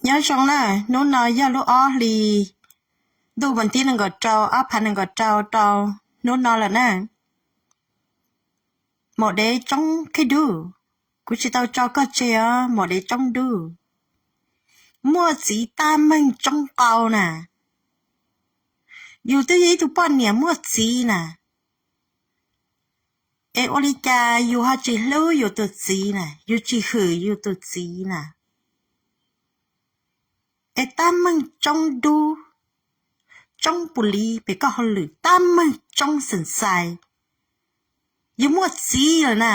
Nyob zoo na, hnub no yog lub ob hlis ntuj vas thib nees nkaum rau ob phav nees nkaum rau rau hnub no lawm na. Maum dev tsoob khib dub, kuv tsis tau tso koj tseg os maum dev tsoob dub. Muaj txiv tab meeg tsoob qau na. Yus twb yog ib tug poj niam muaj txiv na, es ua li cas yus ho tsis hlub yus tus txiv na, yus tsis hwm yus tus txiv na? Es tab meeg tsoob dub, tsoob pus li pem koj hauj lwm, tab meeg tsoob xeem xais, yus muaj txiv lawm na.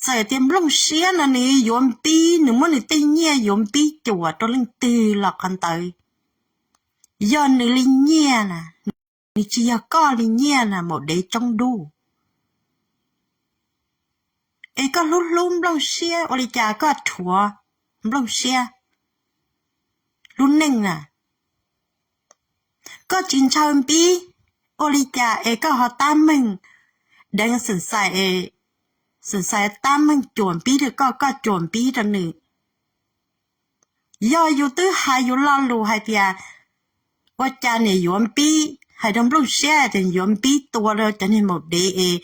Txawm tias nplooj siab no nws yuav npib, nws muab nws tej nyiaj yuav npib cuam rau leej twg los qhov ntawd yog nws li nyiaj na, nws tsis yog koj li nyiaj na maum dev tsoob dub. Es koj hlub hlub nplooj siab ua li cas koj rhuav nplooj siab lub neej na? Koj tsis ntshaw npib ua li cas es koj ho tab meeg deev xeem xais, xeem xais tab meeg cuam npib rau koj, koj cuam npib rau nws? Yog yus twb hais yus lo lus hais tias ua cas niam yuav npib, hais rau nplooj siab tias yuav npib tua rau cov niag maum dev es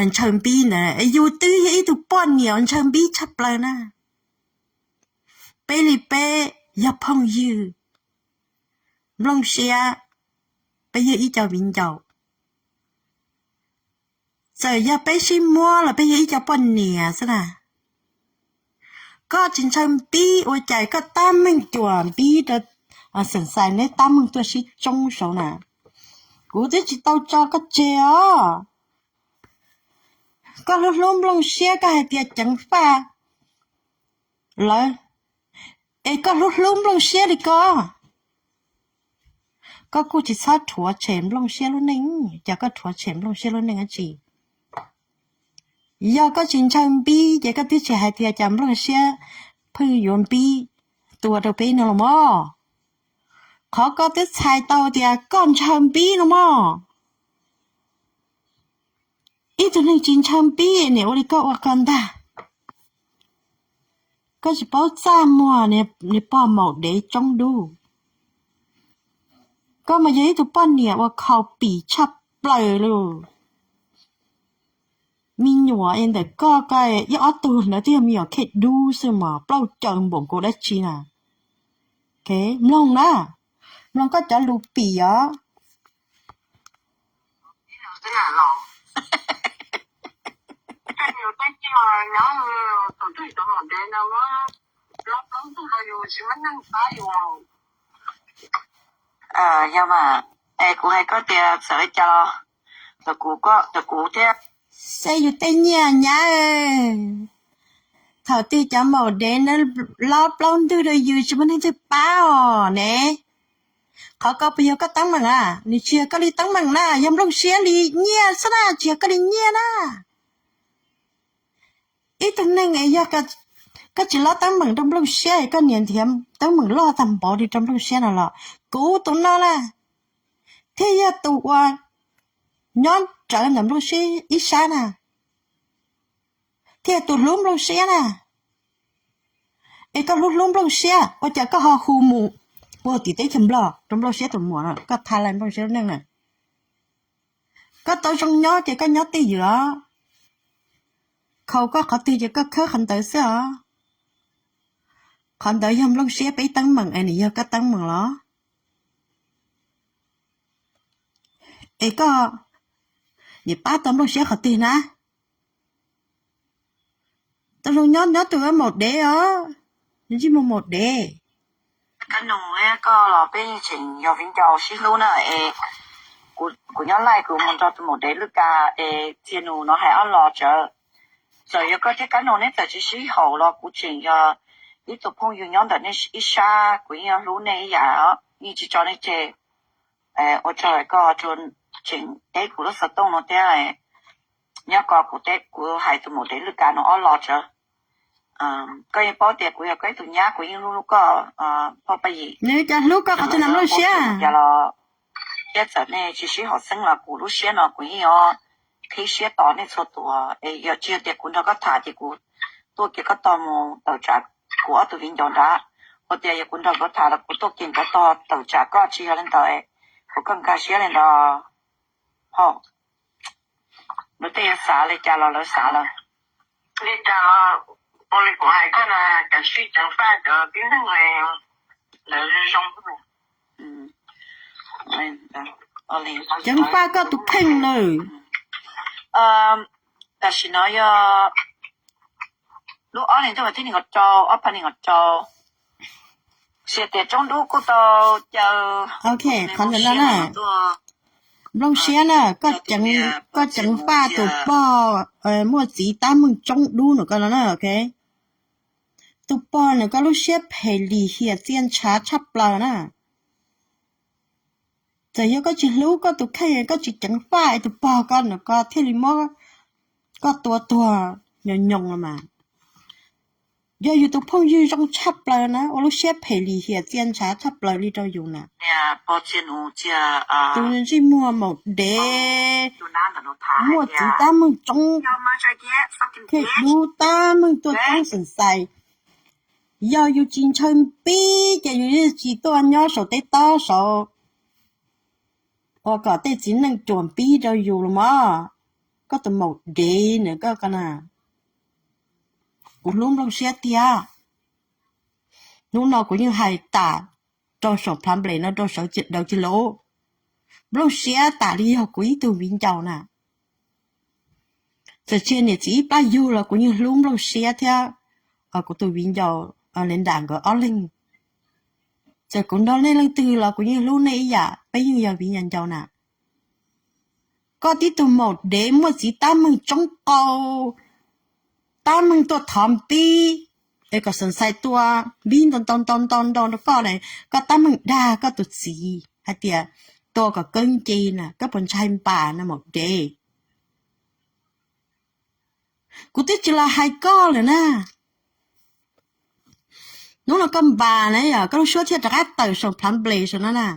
ntshaw npib ntawd, yus twb yog ib tug poj niam ntshaw npib tshaj plaws na. Peb li peb yog phooj ywg, nplooj siab, peb yog ib co viv ncaus. Txawm yog peb sib muab los peb yog ib co poj niam xwb na. Koj tsis ntshaw npib ua cas koj tab meeg cuam npib rau xeem xais neb tab meeg tuaj sib tsoob saud na. Kuv twb tsis tau tso koj tseg os. Koj hlub hlub nplooj siab koj hais tias ceev faj lawm, es koj hlub hlub nplooj siab li ko, koj kuj tsis txhob rhuav tshem nplooj siab lub neej. Cas koj rhuav tshem nplooj siab lub neej dab tsi? Yog koj tsis ntshaw npib ces koj twb tsis hais tias cas nplooj siab pheej yuav npib tua rau peb no los mog. Qhov koj twb txhais tau tias koj ntshaw npib no mog. Ib tug neeg tsis ntshaw npib niam ua li koj ua koj ntag. Koj tsis paub txaj muag, niag pog maum dev tsoob dub. Koj mas yog ib tug poj niam uas khaus pim tshaj plaws li. Me nyuam es ntawm koj, koj ib ob tug ntawd twb yog me nyuam khej dub xwb mas plaub caws npaum nkaus dab tsi na. Mloog na, mloog koj cov lus pim os. Yog mas, es kuv hais koj tias txawm li cas los, tau kuv thiab. Xeb yus tej nyiaj nyab, thaum twg cov maum dev na lob plaub ntug rau yus tsis muaj neeg twg pab os ne. Qhov ko puas yog koj teeb meem na? Nws tsis yog koj li teeb meem na, yog nplooj siab li nyiaj xwb na, tsis yog koj li nyiaj na. Ib tug neeg es yog koj tsis lob teeb meem rau nplooj siab, koj niam nrhiav teeb meem loj tag npaum li rau nplooj siab no los kuv tus no na thiaj yog tus uas nyob rawv ntawm nplooj siab ib sab na, thiaj yog tus hlub nplooj siab na. Es koj hlub hlub nplooj siab ua cas koj ho hu mus puag tim teb chaws Nplog rau nplooj siab tus muam no, koj tha lais nplooj siab lub neej na. Koj tau zoo nyob ces koj nyob twj ywm os. Khaus koj qhov twg ces koj khawb qhov ntawd xwb os. Qhov ntawd yog nplooj siab peb teeb meem es nws yog koj teeb meem los? Es koj niam pab tau nplooj siab qhov twg na? Tau zoo nyob nyob tus maum dev os, ntsij mus maum dev. Kab nus, koj los peb yeej tseem yog viv ncaus sib hlub na es kuv nyob laij kuv mus nrog tus maum dev lwj ka es txia nus no hais ob los tsawv. Txawm yog koj thiab Kab Nus neb txawm tsis sib haum los kuv tseem yog ib tug phooj ywg nyob ntawm nej ib sab, kuv yeej yuav hlub nej ib yam os, yeej tsis tso nej tseg. Ua tsaug koj tseem teb kuv lub xov tooj no thiab. Nyob ko kuv teb kuv hais tus maum dev lwj ka no ob los tsawv. Koj yeej paub tias kuv yog koj ib tug nyab, kuv yeej hlub hlub koj, Phauj Paj Yim. Nws cas hlub koj qhov twg na nplooj siab? Cas los thiab txawm nej tsis sib haum xeeb los kuv lub siab no kuv yeej yuav qhib siab tos nej txhua tus. Es yog tsis yog tias kuv nrog koj tham ces kuv tuaj kiag koj tog mus tawm tsam kuv ob tug viv ncaus nrad, ua tias yog kuv nrog nkawd tham los kuv tuaj kiag nkawd tog tawm tsam koj tsis yog li ntawd, kuv koj nkag siab li ntawd. Hos, lawv tej yuav xav li cas los lawv xav lawm. Li cas, ua li kuv hais koj na, ceev faj cov tib neeg lawv zoo. Ceev faj koj tus kheej lawm. Tam sim no yog lub ob hlis ntuj vas thib nees nkaum rau, ob phav nees nkaum rau. Xyov tias Tsoob Dub kuj tau caw, qhov ntawm no na, Nplooj Siab na, koj ceev faj tus pog muaj txiv tab meeg Tsoob Dub no koj no na, ok. Tus pog no koj lub siab phem lim hiam txia ntshav tshaj plaws na. Txawm yog koj tsis hlub koj tus kheej, koj tsis ceev faj es tus pog koj no koj thiaj li muab koj tua tuag nyoos nyoos los mas. Yog yus tus phooj ywg zoo tshaj plaws na, ua lub siab phem lim hiam txia ntshav tshaj plaws li rau yus na. Tus ntsej muag maum dev, muaj txiv tab meeg Tsoob, thiaj dub tab meeg tuaj Tsoob xeem xais. Yog yus tsis ntshaw npib ces yus yeej tsis tuaj nyob saum teb tob saud ua kom tej txiv neej cuam npib rau yus los mas. Koj tus maum dev na koj na. Kuv hlub Nplooj Siab tiag. Hnub no kuv yeej hais tas rau saum plhav nplej no rau sawv daws tsis laus. Nplooj Siab tas li yog kuv ib tug viv ncaus na. Txawm tsis niam txiv ib plab yug los kuv yeej hlub Nplooj Siab thiab kuv tus viv ncaus Linda nkawd ob leeg. Txawm kuv nrog nej leej twg los kuv yeej hlub nej ib yam, peb yeej yog viv ncaus na. Koj tib tug maum dev muaj txiv tab meeg tsoob qau, tab meeg tuaj thov npib es kom xeem xais tua npib ntau ntau ntau ntau ntau rau koj na, koj tab meeg dag koj tus txiv hais tias tua kom keeb nce na, koj puas ntshai npas na maum dev? Kuv twb tsis los hais koj lawm na. Hnub no koj npas na yom, koj lub suab thiaj rov qab tawm saum plhav nplej saum no na.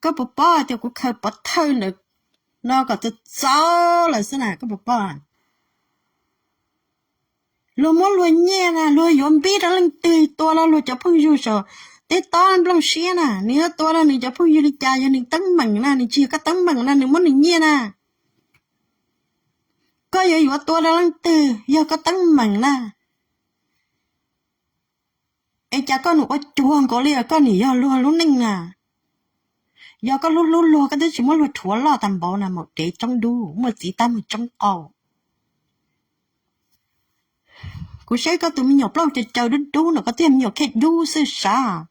Koj puas paub hais tias kuv khaws pov thawj ntawm no kom txaus txaus lawm xwb na, koj puas paub? Luag muab luag nyiaj na, luag yuav npib rau leej twg, tua rau luag cov phooj ywg saum teb tob Nplooj Siab na, nws yuav tua rau nws cov phooj ywg li cas? Yog nws teeb meem na, nws tsis yog koj teeb meem na, nws muab nws nyiaj na. Koj yuav yuav tua rau leej twg yog koj teeb meem na? Es cas koj nws ua cuag nkaus li koj nim yog luag lub neej na? Yog koj hlub hlub luag koj twb tsis muab luag rhuav loj tag npaum na, maum dev tsoob dub muaj txiv tab meeg tsoob qau. Kuv saib koj tus me nyuam plaub caws caws dub dub no, koj twb yog me nyuam khej dub xwb sav.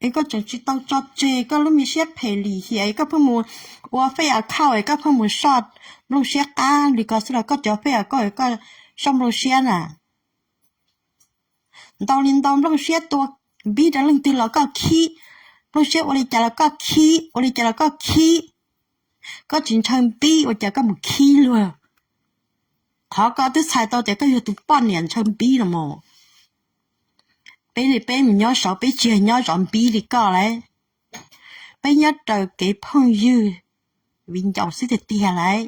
Es koj tseem tsis tau tso tseg koj lub me siab phem lim hiam es koj pheej mus ua fej account es koj pheej mus soj Nplooj Siab qab li ko xwb los koj cov fej account koj soj Nplooj Siab na. Ntau li ntau Nplooj Siab tua npib rau leej twg los koj khib, Nplooj Siab ua li cas los koj khib, ua li cas los koj khib. Koj tsis ntshaw npib ua cas koj mus khib luag? Qhov koj twb txhais tau tias koj yog tus poj niam ntshaw npib no mas. Peb li peb mus nyob saud peb tsis yog nyob zov npib li koj lauj. Peb nyob raws kev phooj ywg, viv ncaus xwb tiag tiag lauj.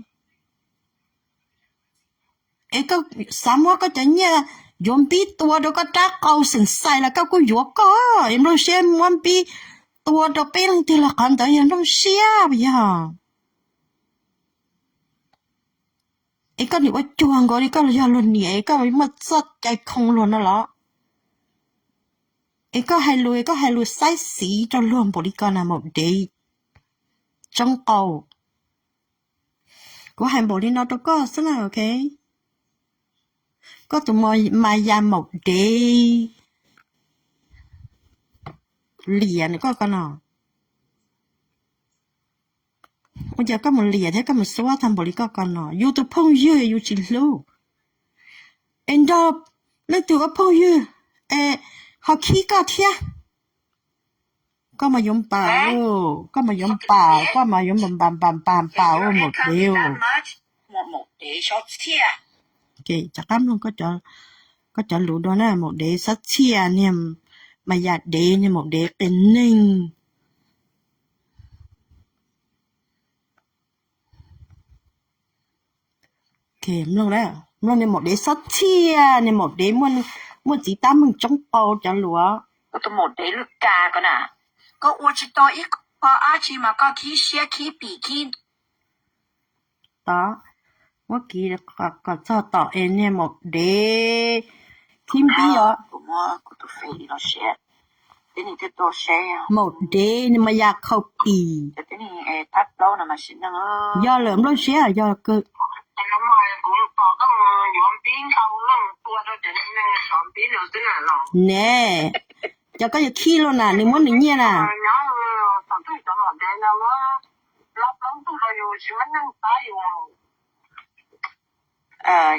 Es koj xav muab koj cov nyiaj yuav npib tua rau koj rab qau xeem xais los koj kuj yuav koj, es Nplooj Siab muab npib tua rau peb leej twg los qhov ntawd yog Nplooj Siab puas yog? Es koj nim ua cuag nkaus li koj yog luag niam es koj muaj txoj cai khoo luag no los? Es koj hais lus es koj hais lus xaib xiv rau luag npaum li ko na maum dev tsoob qau. Kuv hais npaum li no rau koj xwb na, ok. Koj tus mas yas maum dev liam na koj ko no. Ua cas koj mus liam thiab koj mus xuab tag npaum li koj ko no? Yus tus phooj ywg yus tsis hlub. Es nrog leej twg ua phooj ywg es ho khib koj thiab. Koj mas yuav npas, koj mas yuav npas, koj mas yuav npas npas npas npas ua maum dev. Rov qab mloog koj cov lus dua na, maum dev xab txhiaj niag mas yas dev niag maum dev qias neeg. Mloog na, Mloog niag maum dev xob txhiaj, niag maum dev muaj txiv tab meeg tsoob qau cov lus. Koj tus maum dev lwj kas ko na, koj ua tsis tau ib qho dab tsi mas koj khib siab khib pim khib. Tod, muab kiv kom txog tom es niag maum dev khib npib os. Maum dev nws mas ya khau pim. Yog lawm nplooj siab yog kawg. Ne, cov koj yuav khib luaj na, nws muab nws nyiaj na.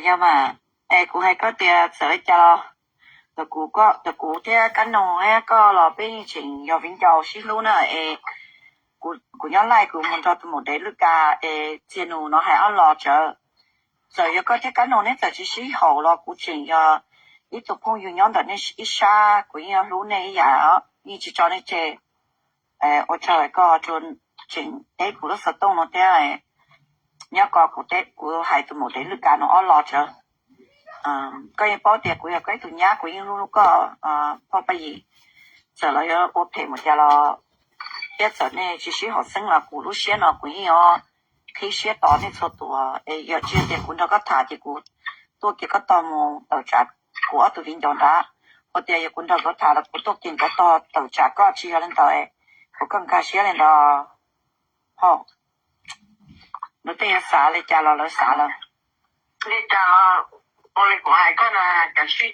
Yog mas, es kuv hais koj tias txawm li cas los, cov kuv thiab Kab Noog thiab koj los peb yeej tseem yog viv ncaus sib hlub na es, kuv nyob laij kuv mus nrog tus maum dev lwj kas es txia nus no hais ob los tsawv. Txawm yog koj thiab Kab Noog neb txawm tsis sib haum los kuv tseem yog ib tug phooj ywg nyob ntawm nej ib sab, kuv yeej yuav hlub nej ib yam, yeej tsis tso nej tseg. Ua tsaug koj tseem teb kuv lub xov tooj no thiab. Nyob ko kuv hais tus maum dev lwj kas no ob los tsawv. Koj yeej paub tias kuv yog koj ib tug nyab, kuv yeej hlub hlub koj, phauj Paj Yim. Txawm los yuav ua phem mus cas los, thiab txawm nej tsis sib haum xeeb los kuv lub siab no kuv yeej yuav qhib siab tos nej txhua tus. Es yog tsis yog tias kuv nrog koj tham ces kuv tuaj kiag koj tog mus tawm tsam kuv ob tug viv ncaus nrad. Ua tias yog kuv nrog nkawd tham los kuv tuaj kiag nkawd tog tawm tsam koj, tsis yog li ntawd, kuv koj nkag siab li ntawd. Hos, lawv tej yuav xav li cas los lawv xav lawm. Li cas los ua li kuv hais koj no,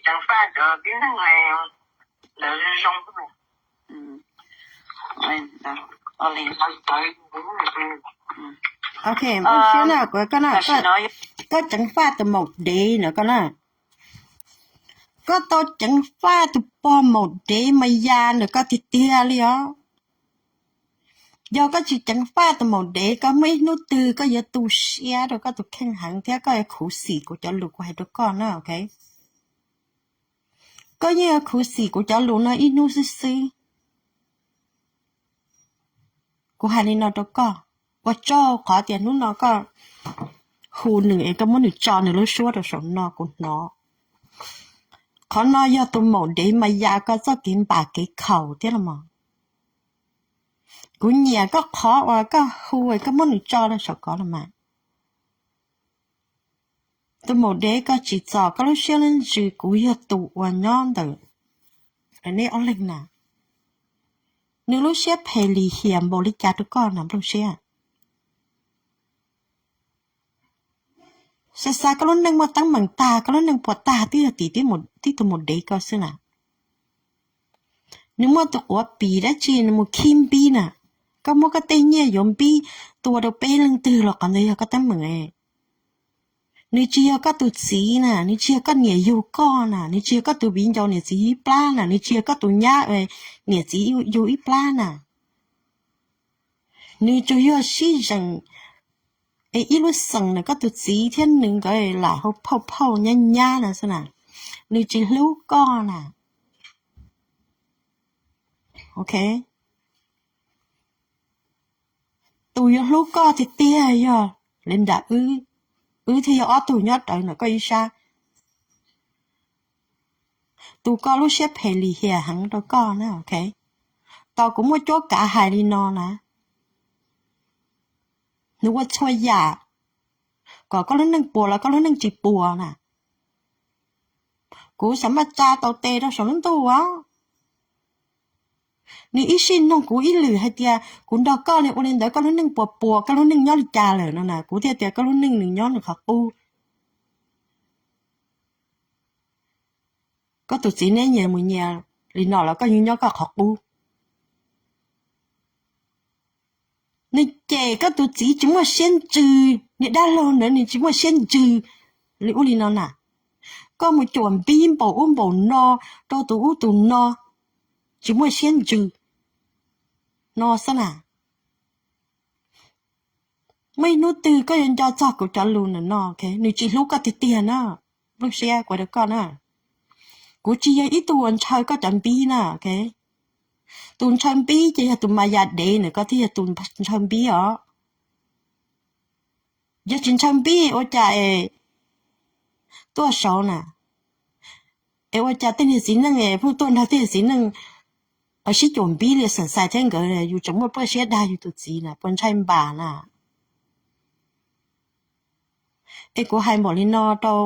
ceev faj cov tib neeg lawv zoo. Ok, koj na, koj ceev faj tus maum dev na koj na. Koj tau ceev faj tus pog maum dev mas ya ntawm koj tiag tiag li os. Yog koj tsis ceev faj tus maum dev, koj muaj ib hnub twg koj yuav tu siab rau koj tus kheej heev thiab koj yuav khuv xim kuv cov lus kuv hais rau koj na, ok? Koj yeej yuav khuv xim kuv cov lus no ib hnub xwb xwb. Kuv hais li no rau koj, ua tsaug qhov tias hnub no koj hu nws es koj muab nws tso nws lub suab rau saum no kuv hnov. Qhov no yog tus maum dev mas ya koj txoj kev npam kev khaum thiab los mas. Kuv nyiam koj qhov uas koj hu es koj muab nws tso rau saum ko los mas. Tus maum dev, koj tsim txom koj lub siab lub ntsws, kuv yog tus uas nyob ntawm neb ob leeg na. Nws lub siab phem lim hiam npaum li cas rau koj na nplooj siab. Xav xav koj lub neej muaj teeb meem tag, koj lub neej puas tag twb yog tim tib tus maum dev ko xwb na. Nws muaj tus quav pim dab tsi nws mus khib npib na. Koj muab koj tej nyiaj yuav npib tua rau peb leej twg los qhov ntawd yog koj teeb meem. Nws tsis yog koj tus txiv na, nws tsis yog koj niam yug koj na, nws tsis yog koj tus viv ncaus niam txiv yug ib plab na, nws tsis yog koj tus nyab niam txiv yug ib plab na. Nws tsuas yog sib zeem es ib lub xeem na, koj tus txiv thiab nws nkawd lam hu phauj phauj nyab nyab na xwb na. Nws tsis hlub koj na. Ok. Tus yuav hlub koj tiag tiag yog li nram wb, wb thiaj yog ob tug nyob rawv ntawm koj ib sab. Tus koj lub siab phem lim hiam heev rau koj na, ok. Tau kuv muaj cuab kav hais li no na, nws ua txhua yam kom koj lub neej puas los koj lub neej tsis puas na. Kuv xav maj tsa tau tes rau saum lub ntuj os. Nws ib sij nug kuv ib lwm hais tias kuv nrog koj li ua li ntawd koj lub neej puas puas, koj lub neej nyob li cas lawm no na, kuv thiaj tias koj lub neej nws nyob nws qhov qub. Koj tus txiv neb nyias mus nyias li no los koj yeej nyob koj qhov qub. Nws cem koj tus txiv tsis muaj siab ntsws, niag dab laug ntawd nws tsis muaj siab ntsws li ub li no na. Koj mus cuam npib npaum ub npaum no rau tus ub tus no, tsis muaj siab ntsws no xwb na. Muaj ib hnub twg koj yuav nco txog kuv cov lus ntawm no, ok? Nws tsis hlub koj tiag tiag na, lub siab kuv rau koj na. Kuv tsis yog ib tug uas ntshaw koj cov npib na, ok? Tus ntshaw npib ces yog tus mas yam dev na, koj thiaj yog tus ntshaw npib os. Yog tsis ntshaw npib ua cas es tuaj saud na. Es ua cas tej niag txiv neej es pheej tuaj nrog tej niag txiv neej sib cuam npib li Xeem Xais thiab nkawd, yus tseem muaj plawv siab dag yus tus txiv na, puas ntshai npam na? Es kuv hais npaum li no rau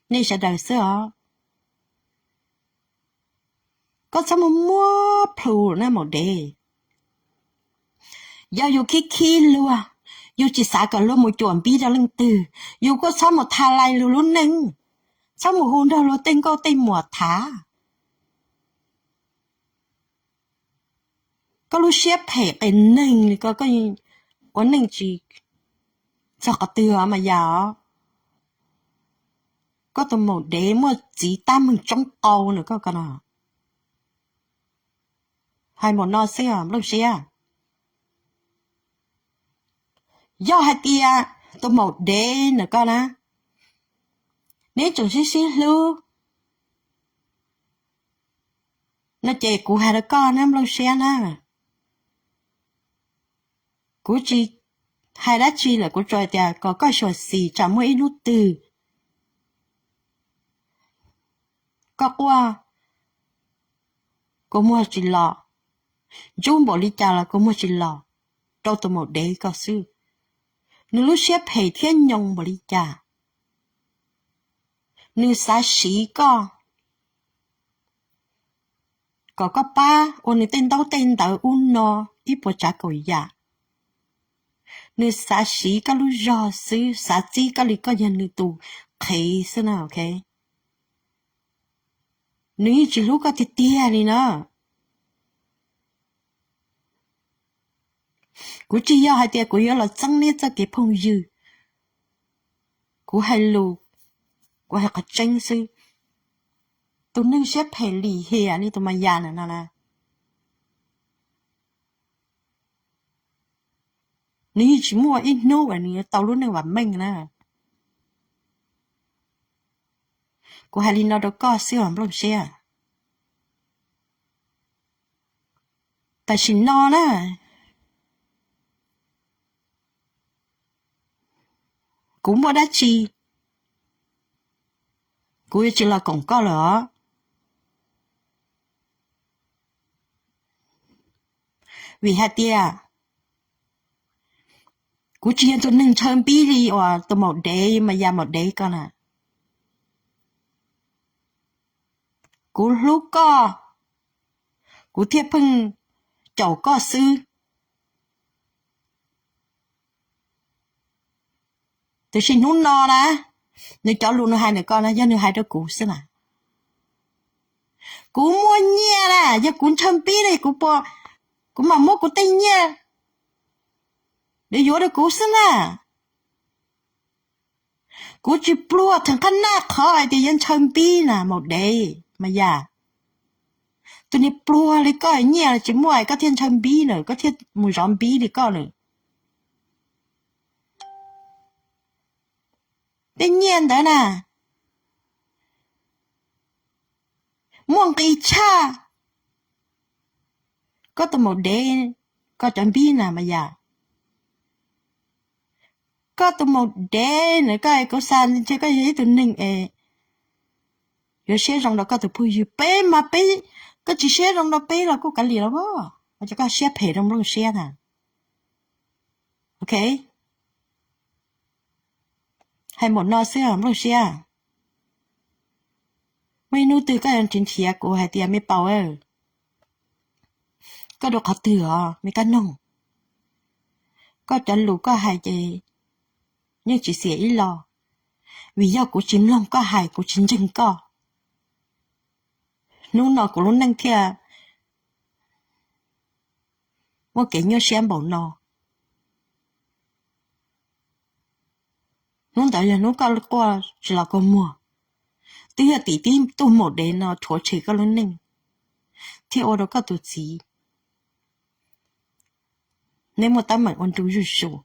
nej sawv daws xwb os. Koj txhob mus muab plhus na maum dev. Yog yus khib khib luag, yus tsis xav kom luag mus cuam npib rau leej twg, yus kuj txhob mus tha lais luag lub neej, txhob mus hu nrog luag tej nkauj tej muam thav. Koj lub siab phem qias neeg li ko, koj ua neej tsis txog qhov twg mas yam os. Koj tus maum dev muaj txiv tab meeg tsoob qau na koj ko no. Hais npaum no xwb os nplooj siab. Yog hais tias tus maum dev na koj na, neb tseem sib sib hlub no ces kuv hais rau koj na nplooj siab na, kuv tsis hais dab tsi lawm, kuv tsuas hais tias kom koj xyuam xim tsam muaj ib hnub twg koj quaj kua muag tsis los, ntsuj npaum li cas los kua muag tsis los rau tus maum dev ko xwb. Nws lub siab phem thiab nyoos npaum li cas, nws xav siv koj kom koj pab ua nws tej ntaub tej ntawv ub no ib puas tsav kaum yam. Nws xav siv koj lub zog xwb, xav txib koj li koj yog nws tus qhev xwb na, ok? Nws yeej tsis hlub koj tiag tiag li na. Kuv tsis yog hais tias kuv yuav los txeeb neb txoj kev phooj ywg. Kuv hais lus, kuv hais qhov tseeb xwb. Tus neeg siab phem lim hiam li tus Maya na no na, nws yeej tsis muaj ib hnub uas nws yuav tau lub neej vam meej na. Kuv hais li no rau koj xwb os nplooj siab. Tam sim no na, kuv muaj dab tsi kuv yuav tsis los koom koj lawm os. Vim hais tias kuv tsis yog tus neeg ntshaw npib li uas tus maum dev mas yam maum dev ko na. Kuv hlub koj, kuv thiaj pheej caum koj xwb. Tiam sis hnub no na, nws cov lus nws hais ntawm ko na yog nws hais rau kuv xwb na. Kuv muaj nyiaj na, yog kuv ntshaw npib li kuv puas, kuv mam muab kuv tej nyiaj yuav rau kuv xwb na. Kuv tsis pluag theem qhab naj qhov hais tias yuav ntshaw npib na maum dev mas yam. Tus niag pluag li koj nyiaj tsis muaj koj thiaj ntshaw npib na, koj thiaj mus zov npib li koj na. Tej nyiaj ntawd na muaj nqis tshaj koj tus maum dev, koj cov npib na mas yam. Koj tus maum dev na, koj es kuv xav ntshe koj yog ib tug neeg es yuav siab zoo rau koj tus phooj ywg. Peb mas peb, koj tsis siab zoo rau peb los kuj kav liam los, ua cas koj siab phem rau nplooj siab na. Ok, hais npaum no xwb nplooj siab. Muaj ib hnub twg koj yuav nrhiav nrhiav kuv hais tias me paus, koj dua qhov twg os me kab noog. Koj cov lus koj hais ces yeej tsis xiam ib los, vim yog kuv tsis mloog koj hais, kuv tsis ntseeg koj. Hnub no kuv lub neej thiaj muaj kev nyuaj siab npaum no. Hnub ntawd yog hnub koj quaj tsis los kua muag, twb yog tim tib tug maum dev no rhuav tshem koj lub neej thiaj ua rau koj tus txiv, neb muaj teeb meem ua ntu zuj zus.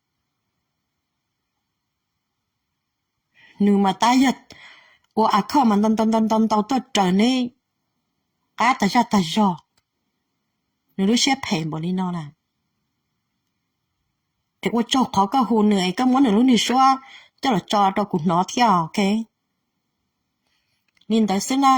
Nws mas tab yog ua a khoj mas ntau ntau ntau ntau ntau tuaj raws neb qab tag zaj tag zog. Nws lub siab phem npaum li no na, es ua tsaug qhov koj hu nws es koj muab nws lub niag suab coj los tso rau kuv hnov thiab, ok? Li ntawd xwb na.